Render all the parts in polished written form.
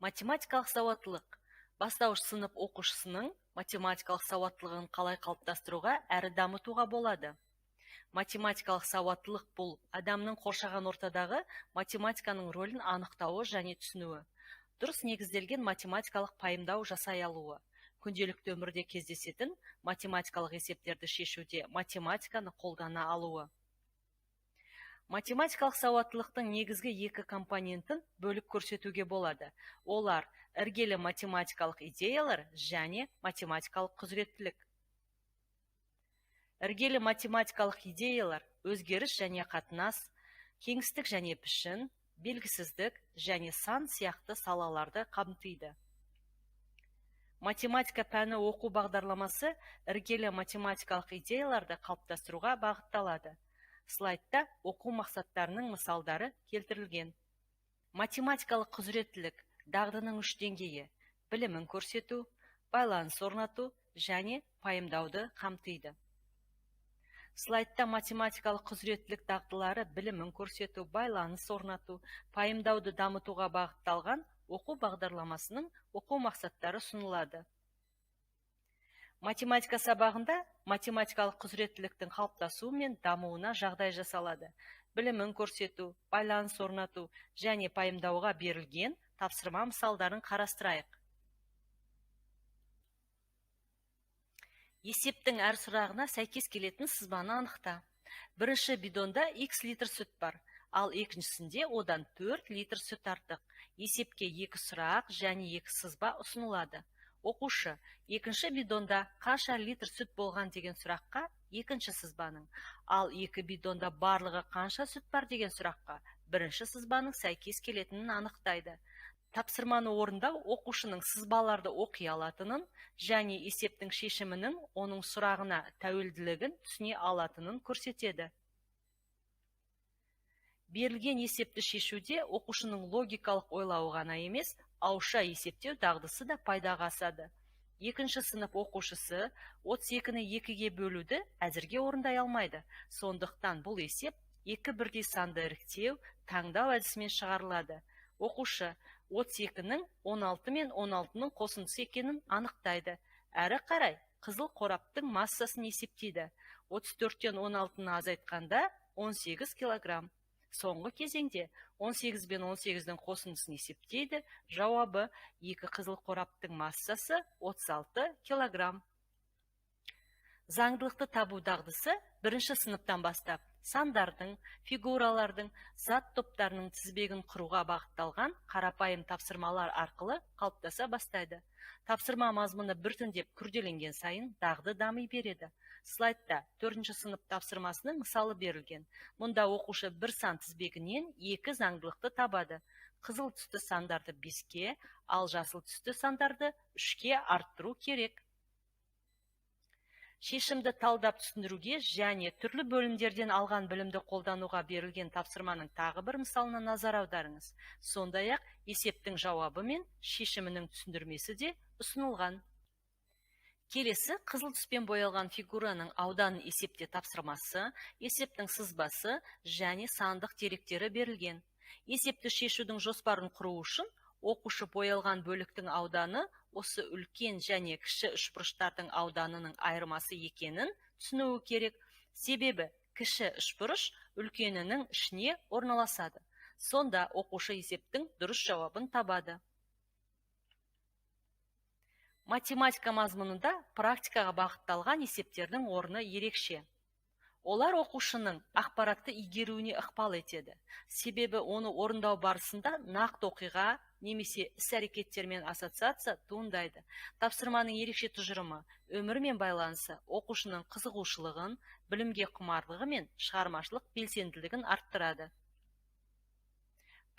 Математикалық сауаттылық. Бастауыш сынып оқушысының математикалық сауаттылығын қалай қалыптастыруға әрі дамытуға болады? Математикалық сауаттылық бұл адамның қоршаған ортадағы математиканың рөлін анықтауы және түсінуі, дұрыс негізделген математикалық пайымдау жасай алуы, күнделікті өмірде кездесетін математикалық есептерді шешуде математиканы қолдана алуы. Математикалық сауаттылықтың негізгі екі компонентін бөліп көрсетуге болады. Олар: іргелі математикалық идеялар және математикалық құзыреттілік. Іргелі математикалық идеялар өзгеріс және қатынас, кеңістік және пішін, белгісіздік және сан сияқты салаларды қамтиды. Математика пәні оқу бағдарламасы іргелі математикалық идеяларды қалыптастыруға бағытталады. Слайдта оқу мақсаттарының мысалдары келтірілген. Математикалық құзыреттілік дағдының үш деңгейі: білімін көрсету, байланыс орнату және пайымдауды қамтиды. Слайдта математикалық құзыреттілік дағдылары білімін көрсету, байланыс орнату, пайымдауды дамытуға бағытталған оқу бағдарламасының оқу мақсаттары ұсынылады. Математика сабағында математикалық құзыреттіліктің қалыптасуы мен дамуына жағдай жасалады. Білімін көрсету, байланыс орнату және пайымдауға берілген тапсырма мысалдарын қарастырайық. Есептің әр сұрағына сәйкес келетін сызбаны анықта. Бірінші бидонда x литр сүт бар, ал екіншісінде одан 4 литр сүт артық. Есепке екі сұрақ және екі сызба ұсынылады. Оқушы екінші бидонда қанша литр сүт болған деген сұраққа екінші сызбаның, ал екі бидонда барлығы қанша сүт бар деген сұраққа бірінші сызбаның сәйкес келетінін анықтайды. Тапсырманы орындау оқушының сызбаларды оқи алатынын және есептің шешімінің оның сұрағына тәуелділігін түсіне алатынын көрсетеді. Берілген есепті шешуде оқушының логикалық ойлауы ғана емес, ауызша есептеу дағдысы да пайдаға асады. Екінші сынып оқушысы 32-ні 2-ге бөлуді әзірге орындай алмайды. Сондықтан бұл есеп екі бірдей санды іріктеу, таңдау әдісімен шығарылады. Оқушы 32-нің 16 мен 16-ның қосындысы екенін анықтайды. Әрі қарай қызыл қораптың массасын есептейді. 34-тен 16-ны азайтқанда 18 килограмм. Соңғы кезеңде 18 бен 18-дің қосындысын есептейді. Жауабы: екі қызыл қораптың массасы 36 килограмм. Заңдылықты табу дағдысы бірінші сыныптан бастап сандардың, фигуралардың, зат топтарының тізбегін құруға бағытталған қарапайым тапсырмалар арқылы қалыптаса бастайды. Тапсырма мазмұны біртіндеп күрделенген сайын дағды дами береді. Слайдта төртінші сынып тапсырмасының мысалы берілген. Мұнда оқушы бір сан тізбегінен екі заңдылықты табады. Қызыл түсті сандарды 5-ке, ал жасыл түсті сандарды 3-ке арттыру керек. Шешімді талдап түсіндіруге және түрлі бөлімдерден алған білімді қолдануға берілген тапсырманың тағы бір мысалына назар аударыңыз. Сондай-ақ есептің жауабы мен шешімінің түсіндірмесі де ұсынылған. Келесі қызыл түспен боялған фигураның ауданын есепте тапсырмасы, есептің сызбасы және сандық деректері берілген. Есепті шешудің жоспарын құру үшін оқушы боялған бөліктің ауданы осы үлкен және кіші үшбұрыштардың ауданының айырмасы екенін түсінуі керек. Себебі кіші үшбұрыш үлкенінің ішіне орналасады. Сонда оқушы есептің дұрыс жауабын табады. Математика мазмұнында практикаға бағытталған есептердің орны ерекше. Олар оқушының ақпаратты игеруіне ықпал етеді. Себебі оны орындау барысында нақты оқиға немесе іс-әрекеттермен ассоциация туындайды. Тапсырманың ерекше тұжырымы, өмірмен байланысы оқушының қызығушылығын, білімге құмарлығы мен шығармашылық белсенділігін арттырады.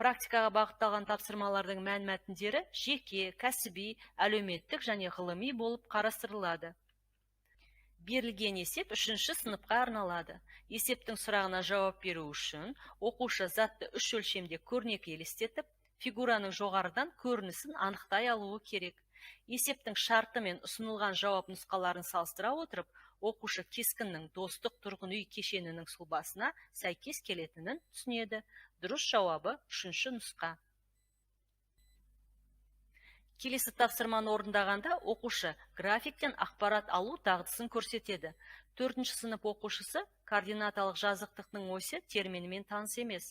Практикаға бағытталған тапсырмалардың мән-мәтіндері жеке, кәсіби, әлеуметтік және ғылыми болып қарастырылады. Берілген есеп үшінші сыныпқа арналады. Есептің сұрағына жауап беру үшін оқушы затты үш өлшемде көрнекі елестетіп, фигураның жоғарыдан көрінісін анықтай алуы керек. Есептің шарты мен ұсынылған жауап нұсқаларын салыстыра отырып, оқушы кескіннің Достық тұрғын үй кешенінің сұлбасына сәйкес келетінін түсінеді. Дұрыс жауабы үшінші нұсқа. Келесі тапсырманы орындағанда оқушы графиктен ақпарат алу дағдысын көрсетеді. 4-ші сынып оқушысы координаталық жазықтықтың осі терминімен таныс емес.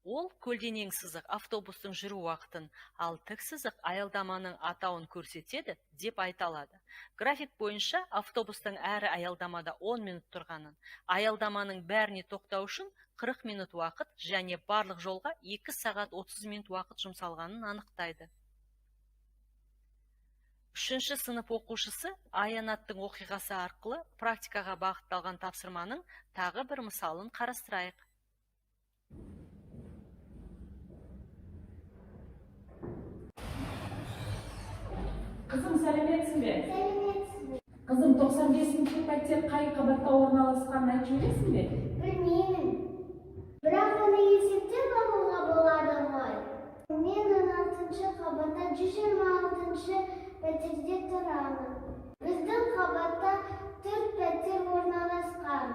Ол көлденең сызық автобустың жүру уақытын, ал тік сызық аялдаманың атауын көрсетеді деп айта алады. График бойынша автобустың әр аялдамада 10 минут тұрғанын, аялдаманың бәріне тоқтау үшін 40 минут уақыт және барлық жолға 2 сағат 30 минут уақыт жұмсалғанын анықтайды. 3-ші сынып оқушысы Аянаттың оқиғасы арқылы практикаға бағытталған тапсырманың тағы бір мысалын қарастырайық. Қызым, сәлеметсің бе? Сәлеметсіз бе? Қызым, 95-ші пәтер қай қабатта орналасқанын айтып жібересің бе? Білмеймін. Бірақ оны есептеп алуға болады ғой. Мен 16-шы қабатта 126-шы пәтерде тұрамын. Біздің қабатта 4 пәтер орналасқан.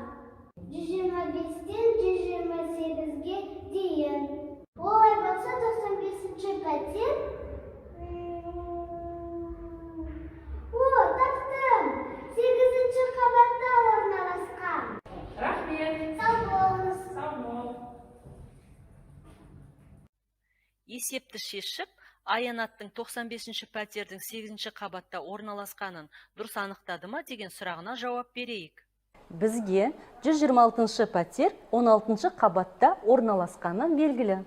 125-тен 128-ге дейін. Олай болса 95-ші пәтер. О, таптым! 8-ші қабатта орналасқан. Рахмет. Сау болыңыз. Сау бол. Есепті шешіп, Аянаттың 95-ші пәтердің 8-ші қабатта орналасқанын дұрыс анықтады ма деген сұрағына жауап берейік. Бізге 126-шы пәтер 16-шы қабатта орналасқаны белгілі.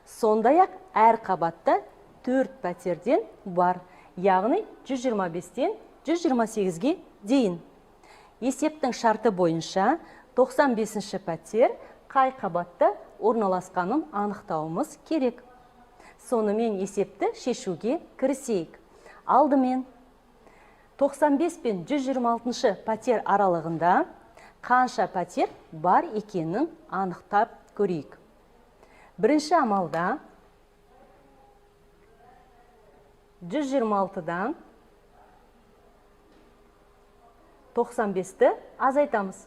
Сондай-ақ әр қабатта 4 пәтерден бар, яғни 125-тен 128-ге дейін. Есептің шарты бойынша 95-ші пәтер қай қабатта орналасқанын анықтауымыз керек. Сонымен есепті шешуге кірісейік. Алдымен 95 пен 126-шы пәтер аралығында қанша пәтер бар екенін анықтап көрейік. Бірінші амалда 126-дан 95-ті азайтамыз.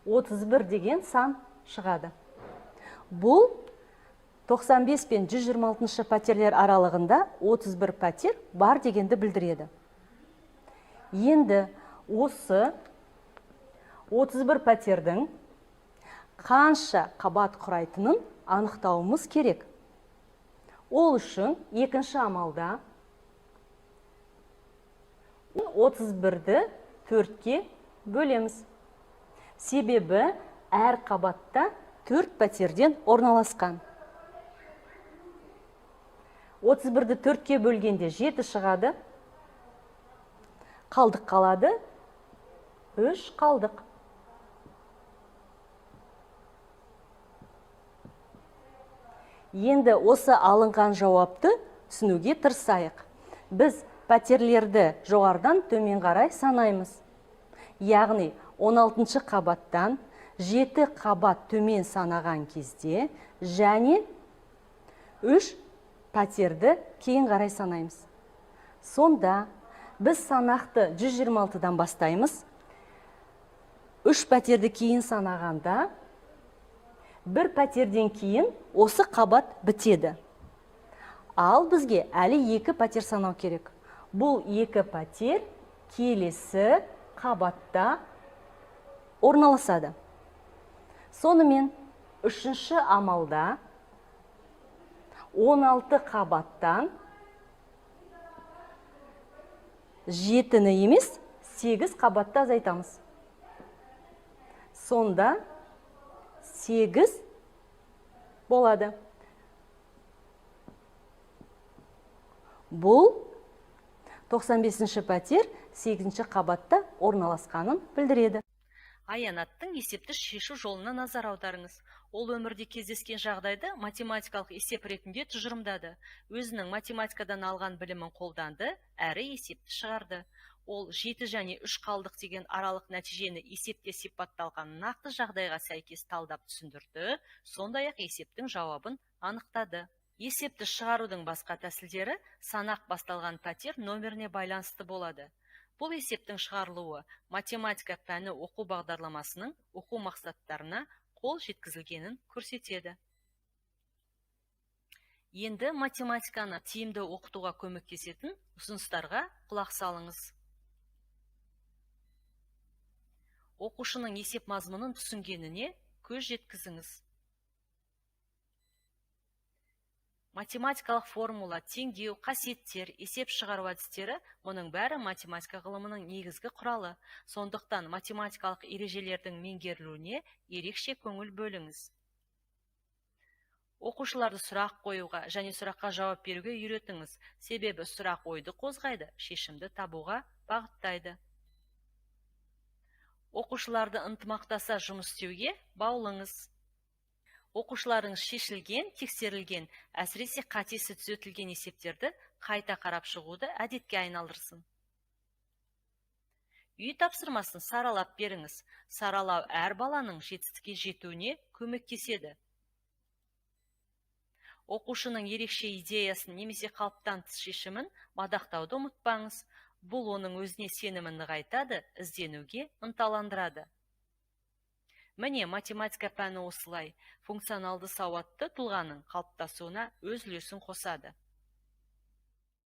31 деген сан шығады. Бұл 95 пен 126-шы пәтерлер аралығында 31 пәтер бар дегенді білдіреді. Енді осы 31 пәтердің қанша қабат құрайтынын анықтауымыз керек. Ол үшін екінші амалда 31-ді 4-ке бөлеміз. Себебі әр қабатта 4 пәтерден орналасқан. 31-ді 4-ке бөлгенде 7 шығады. Қалдық қалады. 3 қалдық. Енді осы алынған жауапты түсінуге тырысайық. Біз пәтерлерді жоғарыдан төмен қарай санаймыз. Яғни 16-шы қабаттан 7 қабат төмен санаған кезде және 3 пәтерді кейін қарай санаймыз. Сонда біз санақты 126-дан бастаймыз. 3 пәтерді кейін санағанда бір пәтерден кейін осы қабат бітеді. Ал бізге әлі 2 пәтер санау керек. Бұл 2 пәтер келесі қабатта орналасады. Сонымен 3-ші амалда 16 қабаттан 7-ні емес, 8 қабатты азайтамыз. Сонда 8 болады. Бұл 95-ші пәтер 8-ші қабатта орналасқанын білдіреді. Аянаттың есепті шешу жолына назар аударыңыз. Ол өмірде кездескен жағдайды математикалық есеп ретінде тұжырымдады. Өзінің математикадан алған білімін қолданды, әрі есепті шығарды. Ол 7 және 3 қалдық деген аралық нәтижені есепте сипатталған нақты жағдайға сәйкес талдап түсіндірді, сондай-ақ есептің жауабын анықтады. Есепті шығарудың басқа тәсілдері санақ басталған пәтер нөміріне байланысты болады. Бұл есептің шығарылуы математика пәні оқу бағдарламасының оқу мақсаттарына қол жеткізілгенін көрсетеді. Енді математиканы тиімді оқытуға көмектесетін ұсыныстарға құлақ салыңыз. Оқушының есеп мазмұнын түсінгеніне көз жеткізіңіз. Математикалық формула, теңдеу, қасиеттер, есеп шығару әдістері – мұның бәрі математика ғылымының негізгі құралы. Сондықтан математикалық ережелердің меңгерілуіне ерекше көңіл бөліңіз. Оқушыларды сұрақ қоюға және сұраққа жауап беруге үйретіңіз, себебі сұрақ ойды қозғайды, шешімді табуға бағыттайды. Оқушыларды ынтымақтаса жұмыс істеуге баулыңыз. Оқушыларыңыз шешілген, тексерілген, әсіресе қатесі түзетілген есептерді қайта қарап шығуды әдетке айналдырсын. Үй тапсырмасын саралап беріңіз. Саралау әр баланың жетістікке жетуіне көмектеседі. Оқушының ерекше идеясын немесе қалыптан тыс шешімін мадақтауды ұмытпаңыз. Бұл оның өзіне сенімін нығайтады, ізденуге ынталандырады. Міне, математика пәні осылай функционалды сауатты тұлғаның қалыптасуына өз үлесін қосады.